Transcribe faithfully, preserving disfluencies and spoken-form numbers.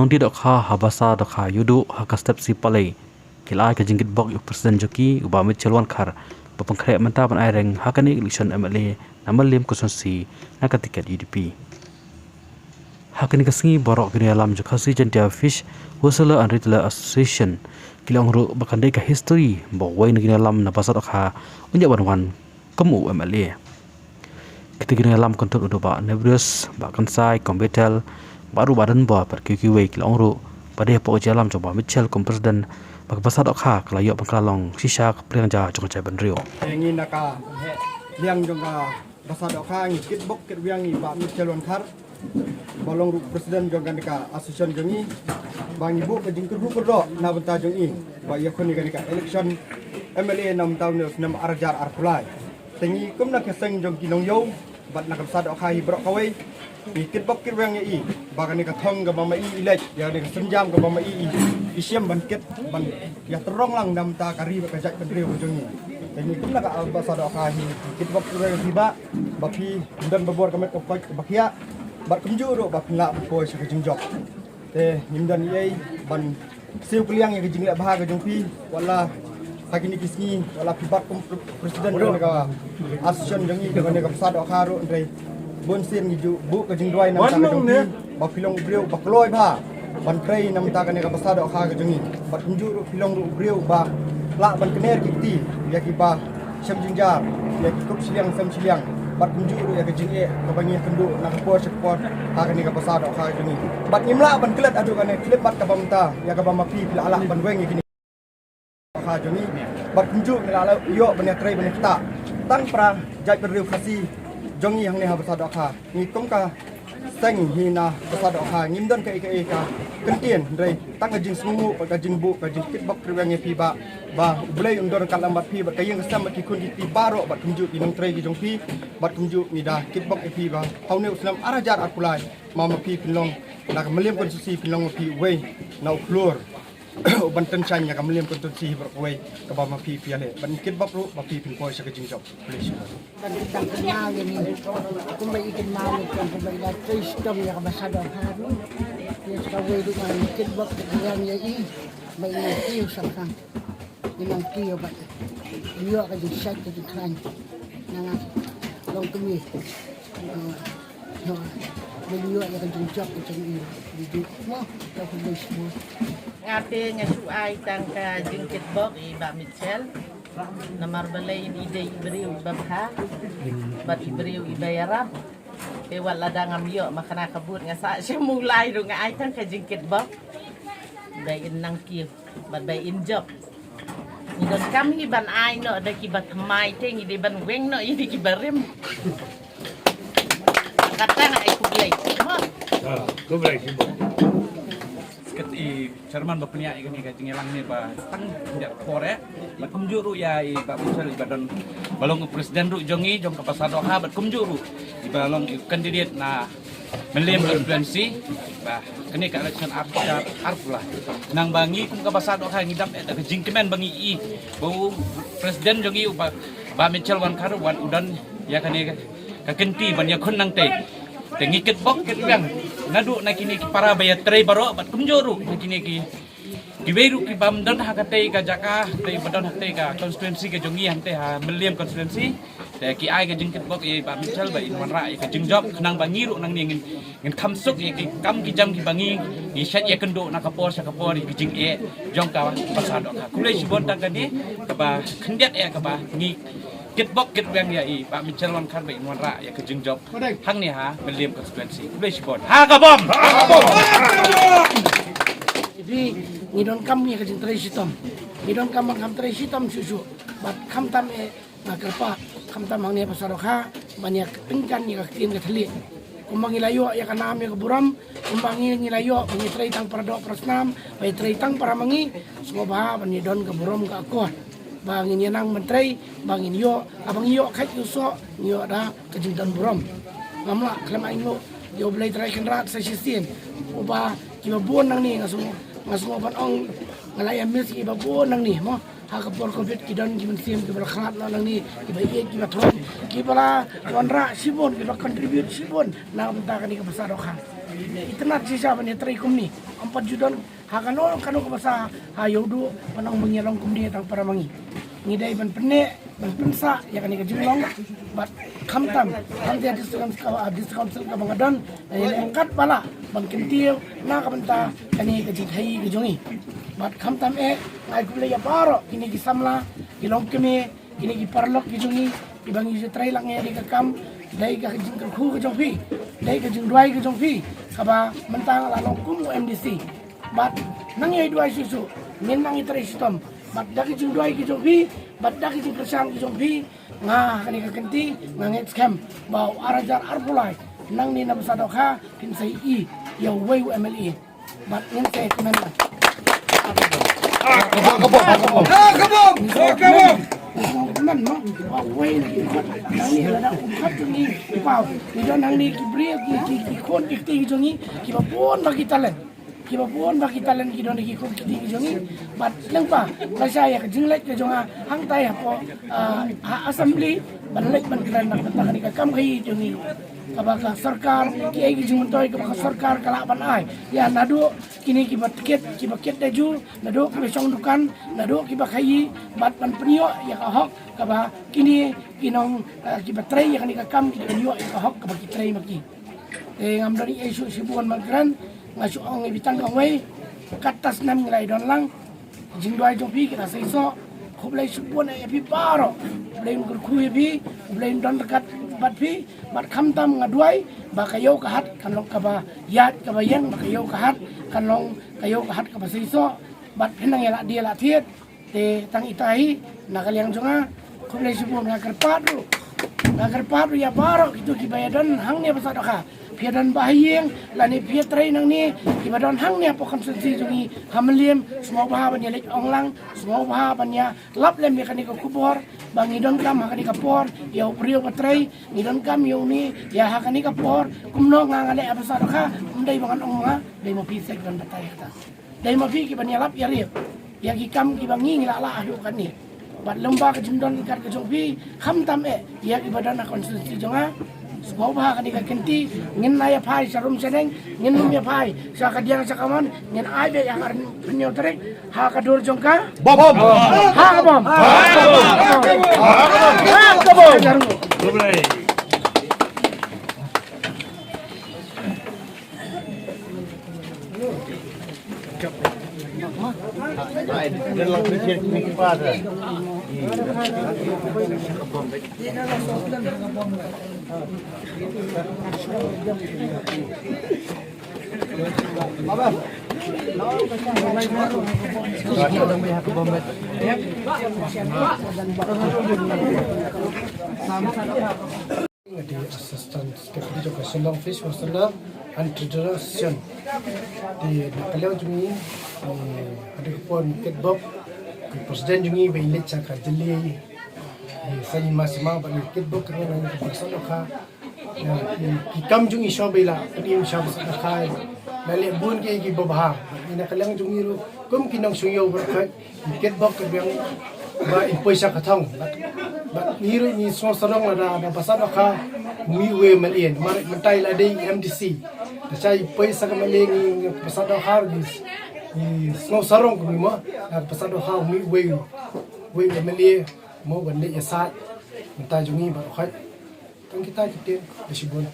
Nongdie dohkha ha basa dohkha Ïewduh ha ka step C Palei ki la ai ka jingkitbok ïa u President jong ki u Bah Mitchell Wankhar ba pynkhreh mynta ban ai reng ha kane election M L A na Mylliem constituency na ka tiket U D P. Ha kane ka sngi baroh ki nongïalam jong Khasi Jaintia Fish Wholesaler and Retailer Association ki la ong ruh ba kan dei ka history ba uwei na ki nongïalam na basa dohkha un ïoh ban wan kum u M L A. Kita ki nongïalam kynthup u Bah Nebrius, Bah Kynsai, Kong Bethel, Bah Ruh, Bah Donbor bad kiwei kiwei ki la ong ruh ba dei hapoh ka jingïalam jong Bah Mitchell kum President ba ka basa dohkha ka la ïoh ban kylla long shisha ka pliang ja jong ka jaitbynriew. Te ngi na ka liang jong ka basa dohkha ngi kitbok kitrwiang ïa i Bah Mitchell Wankhar ba long ruh President jong kane ka association jong ngi, ba ngi buh ka jingkyrhuh kyrdoh na bynta jong i ba ïakhun ïa kane ka election M L A na bynta une u snem ar hajar arphew lai. Te ngi kum na ka seng jong ki nongïew bad na ka basa dohkha hi baroh kawei ngi kitbok kitrwiang ïa i ba kane ka thong kaba ma i i leit, ïa kane ka sienjam kaba ma i i, i shim ban kit ban ïatrong lang na bynta ka ri bad ka jaitbynriew ka jong ngi. Te ngi kum na ka basa dohkha hi kitbok kitrwiang ïa phi Bah ba phi don ba bor ka met ka koit kaba khiah bad kumjuh ruh ba phin lah ban poi sha ka jingjop. Te ngim don ei ei ban siew kylliang ïa ka jingleh bha ka jong phi, wat la ha kine ki sngi wat la phi bat kum pre-, president jong ka association jong ngi, jong ka basa dohkha ruh, hynrei bun sien ngi ju buh ka jingduwai na ka bynta ka jong phi ba phi long u briew ba kloi bha ban trei na bynta kane ka basa dohkha ka jong ngi. Bad kumjuh ruh phi long ruh u briew ba lah ban kner ki kti ïa kiba shem jynjar, ïa ki kup shiliang sem shiliang, bad kumjuh ruh ïa ka jingeh kaba ngi ïakynduh na ka por sha ka por ha kane ka basa dohkha ka jong ngi. Bad ngim lah ban klet haduh kane khlem bad kaba mynta ïa kaba ma phi phi la lah ban weng ïa kine ka jong ngi. Bad kumjuh ngi la ïoh ban ïatrei ban ïaktah tang para jaitbynriew Khasi jong ngi hangne ha basa dohkha. Ngi kum ka seng hi na basa dohkha ngim don kaei kaei ka kyntien, hynrei tang ka jingsngewnguh bad ka jingbuh ka jingkitbok kitrwiang ïa phi Bah, ba U Blei un don ryngkat lem bad phi bad ka ïing ka sem bad ki khun ki kti baroh bad kumjuh ki nongtrei ki jong phi. Bad kumjuh ngi da kitbok ïa phi ba ha une u snem ar hajar arphew lai ma ma phi phin long na ka Mylliem constituency phin long ma phi uwei na u khlur uban tyngshaiñ ïa ka Mylliem constituency hi baroh kawei kaba ma phi phi ïaleh. Bad ngi kitbok ruh ba phi phin poi sha ka jingjop. Khublei shibun. Ban tang kynmaw ïa ngi kumba i kynmaw ïa ngi kumba i la trei shitom ïa ka basa dohkha ruh. Ïa kawei ruh ngi kitbok kitrwiang ïa i ba i nang kiew shaphrang, i nang kiew bad i ïoh ka jingshait ka jingkhlaiñ. Nang long kumne. Ïoh, ïoh, ban ïoh ïa ka jingjop ka jong i. Dei dei mo, ka khublei shibun. Nga te nga shu ai tang ka jingkitbok i Bah Mitchell. Namar balei i dei i briew iba bha bad i briew iba ïarap. Te wat lada ngam ïoh ma kane ka vote nga sa shu mulai ruh nga ai tang ka jingkitbok. Ba in nang kiew bad ba in jop. Ngi donkam ngi ban ai noh da kiba thymmai te ngi dei ban weng noh ïa kiba rim. Kata nga ai khublei. Mo. Ah, khublei shibun. Sket i chairman ba pynïaid ïa kane ka jingïalang ne ba tang ïa por eh. Bad kumjuh ruh ïa i Bah Mitchell iba don ba long president ruh jong ngi jong ka basa dohkha bad kumjuh ruh iba long candidate na Mylliem constituency. Ba kane ka election ar hajar arphew lai. Nang ba ngi kum ka basa dohkha ngi dap eh da ka jingkmen ba ngi i ba u president jong ngi u Bah, Bah Mitchell Wankhar wan u don ïa kane ka, ka kynti ban ïakhun nangtei. Te ngi kitbok kitrwiang naduh na kine ki para ba ïatrei baroh bad kumjuh ruh na kine ki kiwei ruh ki bym don ha katei ka jaka, tei ba don ha katei ka constituency ka jong ngi hangtei ha Mylliem constituency. Te ki ai ka jingkitbok ïa i Bah Mitchell ba in wanrah ïa ka jingjop khnang ba ngi ruh nangne ngin, ngin kham suk ïa ki kam ki jam kiba ngi, ngi shait ïakynduh na ka por sha ka por ïa ki jingeh jong ka basa dohkha. Khublei shibun tang kane kaba khyndiat eh kaba ngi kitbok kitrwiang ïa i Bah Mitchell Wankhar ba in wanrah ïa ka jingjop hangne ha Mylliem constituency. Khublei shibun. Ha ka bom. Ngi donkam ïa ka jingtrei shitom. Ngi donkam ban kham trei shitom shuh shuh. Bad khamtam eh na ka kyrpad, khamtam hangne ha basa dohkha ban ïa ka tyngkan ïa ka ktien ka thylliej. Kumba ngi la ïoh ïa ka nam ïa ka burom, kumba ngi, ngi la ïoh ba ngi trei tang para doh para snam, ba ngi trei tang para ma ngi, sngewbha ban ïa don ka burom ka akor. Ba ngin ïa nang ban trei ba ngin ïoh, haba ngi ïoh kheit ïa u soh ngi ïoh da ka jingdon burom. Ngam lah khlem ai nguh ïa U Blei Trai Kynrad sa shisien. Uba kiba bun nangne nga sngew, nga sngew ban ong nga la ïa miss kiba bun nangne mo. Ha ka por covid ki don ki mynsiem kiba la khlad noh nangne, kiba ïeit kiba thon, kiba la wanrah shibun, kiba contribute shibun na ka bynta kane ka basa dohkha. Itynnad shisha ban ïatrei kumne. Ym pat ju don ha kano kano ka basa ha ïoh duh ban ong ba ngi long kumne tang para ma ngi. Ngi dei ban pynneh ban pynsah ïa kane ka jinglong. Bad khamtam, khamtam district council ka, district council kaba nga don, eh, kat ba lah ban kyntiew na ka bynta kane ka jingkhaii ka jong ngi. Bad khamtam eh, nga ai khublei ïa baroh kine ki samla, ki longkmie, kine ki paralok ki jong ngi, kiba ngi ju trei lang ïa ka kam, dei ka jingkyrkhu ka jong phi, dei ka jingduwai ka jong phi, kaba mynta nga la long kum u M D C. Bad nang ïa duwai shuh shuh, ngin nang ïa trei shitom. Bad da ka jingduwai ka jong phi, bad da ka jingkyrshan ka jong phi, nga ha kane ka kynti, nga ngeit skhem ba u ar hajar arphew lai, nangne na basa dohkha, phin sa ïohi ïa uwei u M L A. Bad ngin sa ïa kmen. Ah, ka bom, ka bom, ka bom. Ah, ka bom. Ah, ka bom. Ngin sa ïa kmen, no? Ba uwei na ki khun, nangne lada kum khat jong ngi, ba ngi don nangne ki briew, ki, ki, ki khun ki kti ki jong ngi, kiba bun ba ki talent. Kiba bun ba ki talent ki don ha ki khun ki kti ki jong ngi. Bad lyngba, lashai ïa ka jingleit ka jong nga hangtai hapoh, ah, ha assembly, ban leit ban kren na ka bynta kane ka kam khaii jong ngi. Kaba ka sorkar, kiei ki jingmyntoi kaba ka sorkar ka lah ban ai ïa naduh kine kiba kit, kiba kit da ju, naduh kiba shong dukan, naduh kiba khaii, bad ban pynïoh ïa ka hok kaba kine ki nong, eh, kiba trei ïa kane ka kam ki dei ban ïoh ïa ka hok kaba ki trei ma ki. Te ngam don ei shuh shibun ban kren, nga shu ong ïa phi tang kawei, katta snem ngi la ïa don lang. Jingduwai jong phi ki la seisoh. Khublei shibun ïa phi baroh. Khublei, kyrkhu ïa phi, khublei don ryngkat bad phi. Bad khamtam nga duwai ba ka ïew ka hat kan long kaba ïaid kaba ïeng, ba ka ïew ka hat kan long ka ïew ka hat kaba seisoh. Bad phin nang ïa lah die lah thied. Te tang ita hi, na ka liang jong nga, khublei shibun, nga kyrpad ruh. Nga kyrpad ruh ïa baroh kito kiba ïa don hangne ha Basadokha. Phi ïa don ba ha ïing, lane phi ïa trei nangne, kiba don hangne hapoh constituency jong ngi ha Mylliem, sngewbha ban ïa leit ong lang, sngewbha ban ïa lap lem ïa kane ka khubor, ba ngi donkam ha kane ka por ïa u briew ba trei, ngi donkam ïa une, ïa ha kane ka por, kumno nga nga leh ha Basadokha, ym dei ba ngan ong ma nga, dei ma phi seh ban batai kata. Dei ma phi kiban ïalap ïarip ïa ki kam kiba ngi ngi la lah haduh katne. Bad lyngba ka jingdon kat ka jong phi, khamtam eh ïa kiba don ha constituency jong nga. Sngewbha kane ka kynti, ngin ïa phai sha rum sha neng, ngin ym ïa phai sha kadiang sha kamon, ngin ai beit ha ka hynñiew tarik ha ka dur jong ka bom. Ha ka bom. Ha ka bom. Nga dei Assistant Secretary jong ka Shillong Fish Wholesaler and Trader Association. Te na ka liang jong ngi, eh, ha kane ka por ngi kitbok, ka President jong ngi ba i leit sha ka jylliew, eh, Sain Nimas Sima, ba ngi kitbok ka ngi na ka Basadokha. Ïa ki, ki kam jong ngi shuwa ba i la pynim sha Basadokha. La leh bun ki, ki babha. Ngi na ka liang jong ngi ruh kum ki nongshong ïew baroh khoit, ngi kitbok ka biang ba in poi sha ka thong. Bad, bad ngi ruh ngi sngewsarong lada, da Basadokha mih uwei u M L A, namar mynta i la dei M D C. Lashai poi sha ka M L A ngi, ngi Basadokha ngi, ngi sngewsarong kumne mo, da Basadokha mih uwei, uwei u M L A mo ban leit ïasaid. Mynta jong ngi baroh khoit. Tang kita ki ktien, khublei shibun.